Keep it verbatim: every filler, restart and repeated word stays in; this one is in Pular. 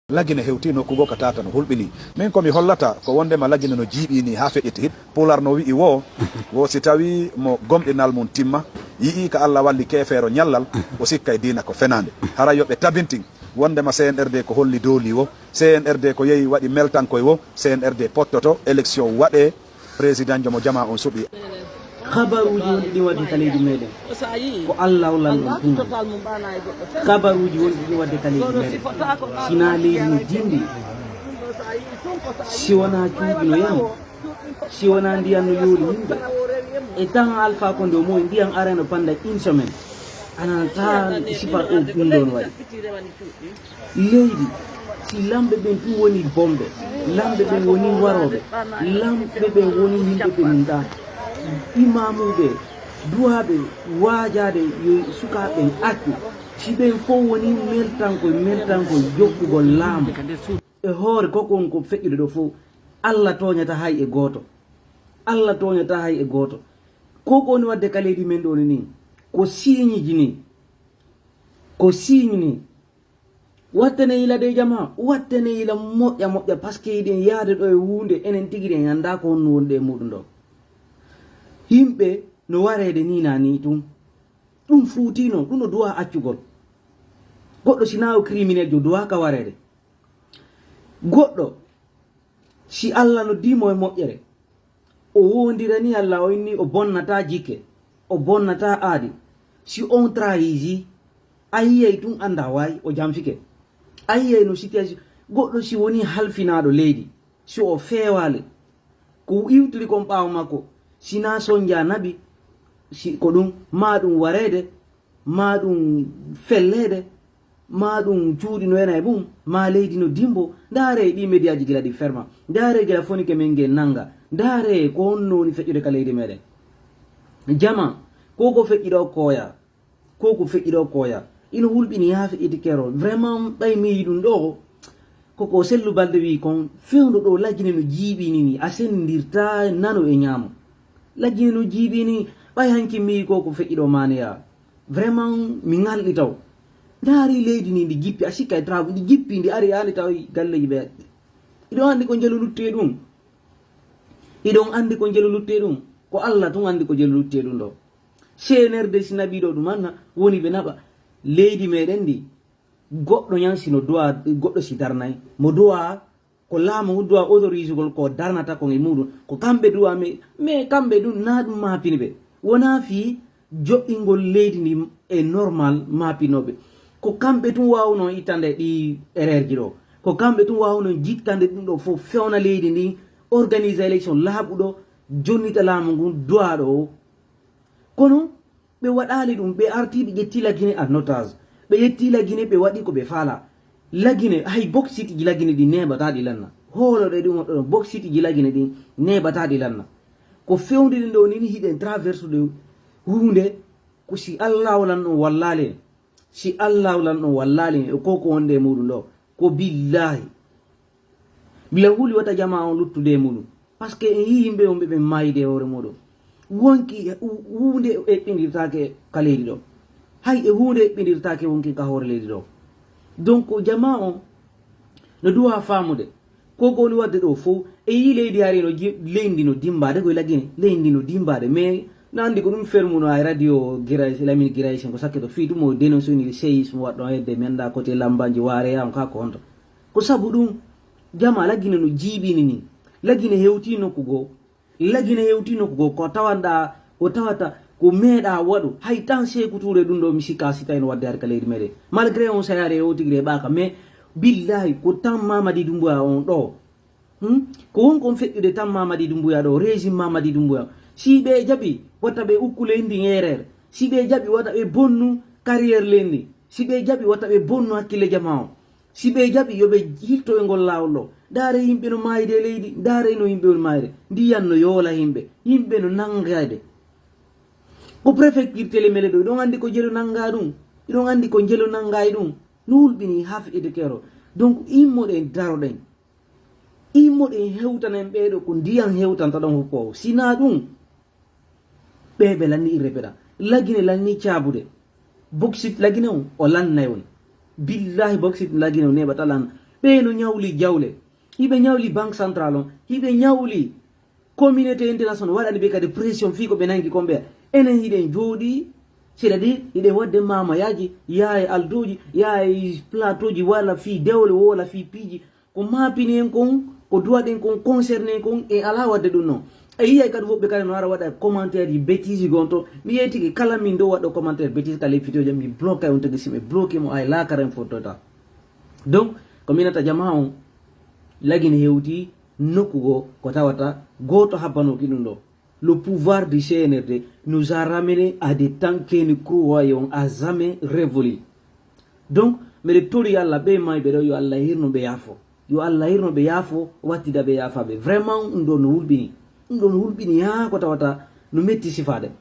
Lagine hewtii nokku goo ka tata no hulɓinii. Min ko mi hollata ko wonndema Lagine no jiiɓii nii haa feƴƴiti hit. Pular no wi'i woo, woo si tawii mo gomɗinal mun timma, yi'ii ka Alla walli keefeero ñallal, o sikkay diina ko fenaande. Haray yo ɓe tabintin wonndema C N R D ko holli doolii woo, C N R D ko yehi waɗi meltankoy woo, C N R D pottoto, élection waɗee, Président jomo jamaa on suɓii. Habaruuji wonɗi ɗin waɗde ka leydi meɗen, ko Alla lanɗo on tun. Habaruuji wonɗi ɗin waɗde ka leydi meɗen, sinaa leydi no dimbi, si wonaa cuuɗi no yami, si wonaa ndiyan no yooli yimɓe. E tan Alfa Konde o moy ndiyan arano panda une semaine. Ana taa sifa ɗo ɗum ɗon waɗi. Leydi, si lamɓe ɓen tun woni bomɓe, lamɓe ɓen woni warooɓe, lamɓe ɓen woni yimɓe ɓe nunɗaa, imaamuuɓe, duwaaɓe, waajaade yo sukaaɓe ɓen accu, si ɓen fow woni meltankoy, meltankoy jokkugol laamu e hoore ko kon ko feƴƴude ɗo fow, Alla tooñata hay e gooto. Alla tooñata hay e gooto. Ko ko woni waɗde ka leydi men ɗoo ni, ko siiñiji ni, ko siiñi ni. Wattane yila dey jamaa, wattane yila moƴƴa moƴƴa, parce que hiɗen yaade ɗo e huunde, enen tigi en anndaa ko honno wonde e muuɗum ɗoo. Yimɓe no wareede nii naa nii tun. Ɗum fuutiino, ɗum no duwaa accugol. Goɗɗo si naa o criminel jo duwaa ka wareede. Goɗɗo si Alla noddii mo e moƴƴere, o woondiranii Alla, o inni o bonnataa jikke, o bonnataa aadi. Si on trahisi, a yiyay tun anndaa waay o janfike. A yiyay no situation, goɗɗo si wonii halfinaaɗo leydi, si o feewaali, ko iwtiri kon ɓaawo makko, si naa sonjaa naɓi, si ko ɗum, maa ɗum wareede, maa ɗum felleede, maa ɗum cuuɗi no yana e mum, maa leydi no dimbo. Ndaaree ɗii mediyaaji gila ɗi ferma. Ndaaree gila fonike men ngen nannga. Ndaaree ko honno woni feƴƴude ka leydi meɗen. Jama, ko ko feƴƴi ɗoo koya. Ko ko feƴƴi ɗoo koya. Ino hulɓini haa feƴƴiti kero. Vraiment, ɓay mi yi'i ɗum ɗoo, ko ko Sellu Balde wi'i kon, fewndo ɗoo Lagine no jiiɓini ni, a senndirtaa nano e ñaamo. Lagine no jiiɓini, ɓay hanki mi yi'i ko ko feƴƴi ɗoo maaneyaa. Vraiment, mi ŋalɗi taw. Ndaari leydi ni ndi jippi, a sikka e trabu, ndi jippi, ndi ari yaani taw galleeji ɓe. Iɗon anndi ko njelu lutti e ɗum. Iɗon anndi ko njelu lutti e ɗum. Ko Alla tun anndi ko njelu lutti e ɗum ɗoo. C N R D si naɓii ɗoo ɗum anna, woni ɓe naɓa. Leydi meɗen ndi, goɗɗo ñan si no duwa, goɗɗo si darnay. Mo duwa, ko laamu ngu duwa autorisugol ko darnata kon e muɗum. Ko kamɓe duwa, mais, mais kamɓe ɗum, naa ɗum maapini ɓe. Wonaa fii joɗɗingol leydi ndi e normal maapinooɓe. Ko kamɓe tun waawunoo ittande ɗi erreur ji ɗoo. Ko kamɓe tun waawunoo jittande ɗum ɗoo fof, fewna leydi ndi, organiser élection laaɓuɗo, jonnita laamu ngun duwaaɗo o. Kono ɓe waɗaali ɗum, ɓe artii ɓe ƴetti Lagine en otage. Ɓe ƴetti Lagine, ɓe waɗi ko ɓe faalaa. Lagine, hay boksit ji Lagine ɗin neeɓataa ɗi lanna. Hooloɗe ɗum oɗo ɗon, boksit ji Lagine ɗin neeɓataa ɗi lanna. Ko fewndiri ɗoo ni, hiɗen traversude huunde, ko si Allaahu lan ɗon wallaali en. Si Allaahu lan ɗon wallaali en e ko ko wonde e muɗum ɗoo, ko billaahi. Bila huli wata jamaa on luttude e muɗum. Parce que en yii yimɓe wonɓe ɓen maayde e hoore muɗum. Wonki hu-, huunde eɓɓindirtaake ka leydi ɗoo. Hay e huunde eɓɓindirtaake wonki ka hoore leydi ɗoo. Donc, jamaa on no duwaa faamude. Ko ko woni waɗde ɗoo fow, e yii leydi hari no ji-, leydi no dimmbaade, ko e Lagine, leydi no dimmbaade. Mais no anndi ko ɗum fermuno ay radio Girais, Lamine Girais, ko sakke to fii tun mo dénoncer ni séisme waɗɗo hedde, mi anndaa côté Lambanji, Waare, yam ka ko honto. Ko sabu ɗum, jamaa Lagine no jiiɓini ni. Lagine hewtii nokku goo. Lagine hewtii nokku goo, ko tawanɗaa, ko tawata, ko meeɗaa waɗu. Hay tan Seeku Tuure ɗum ɗoo mi sikkaa si tawi no waɗde hari ka leydi meɗen. Malgré on sayaare e o tigi e ɓaaka, mais billaahi ko tan Mamadi Dumbuya on ɗoo. Hmm? Ko won kon feƴƴude tan Mamadi Dumbuya ɗoo, régime Mamadi Dumbuya. Si ɓe jaɓi, wata ɓe ukku leydi ndin erreur. Si ɓe jaɓi, wata ɓe bonnu carrière leydi ndin. Si ɓe jaɓi, wata ɓe bonnu hakkille jamaa on. Si ɓe jaɓi, yo ɓe hitto e ngol laawol ɗoo. Ndaaree yimɓe no maayde e leydi, ndaaree no yimɓe woni maayde. Ndiyan no yoola yimɓe, yimɓe no nanngaade. Ko préfecture Télémélé ɗoo, hiɗon anndi ko njelu nanngaa ɗum, hiɗon anndi ko njelu nanngaa e ɗum. No hulɓinii haa feƴƴiti keerol. Donc, immoɗen daroɗen. Immoɗen hewtanen ɓee ɗoo ko ndiyan hewtanta ɗon huppoowo. Si naa ɗum, ɓee ɓe lanni irrepeɗa. Lagine lanni caabude. Boksit Lagine on, o lannay on. Billaahi boksit Lagine on neeɓata lan. Ɓee no ñawli jawle, hiɓe ñawli Banque Centrale on, hiɓe ñawli communauté international, waɗani ɓe kadi pression fii ko ɓe nangi kon ɓe. Enen hiɗen jooɗi, c'est-à-dire hiɗen waɗde mamayaaji, yaha e aldooji, yaha e plateauji, wala fii dewle, wala fii piiji. Ko maapini en kon, ko duwaɗen kon, concerné en kon, en alaa waɗde ɗum non. A yiyay kadi woɓɓe kadi no ara waɗa commentaire ji bêtise gon to. Mi yeytike kala min ɗo waɗɗo commentaire bêtise ka ley fitiyo jam, mi bloquay on tigi. Si mi bloqué mo, ay laakara en fottota. Donc, ko minata jama on lagine hewti nokku goo ko tawata gooto habbanooki ɗum ɗo. Le pouvoir du C N R D nous a ramené à des temps que nous croyons à jamais révolu. Donc, miɗo tori Allah ɓe mayɓe ɗo, yo Allah hirno ɓe yaafo. Yo Allah hirno ɓe yaafo, wattida ɓe yaafaɓe. Vraiment, ɗum ɗo no hulɓini. Ɗum ɗo no hulɓini haa ko tawata no metti sifaade.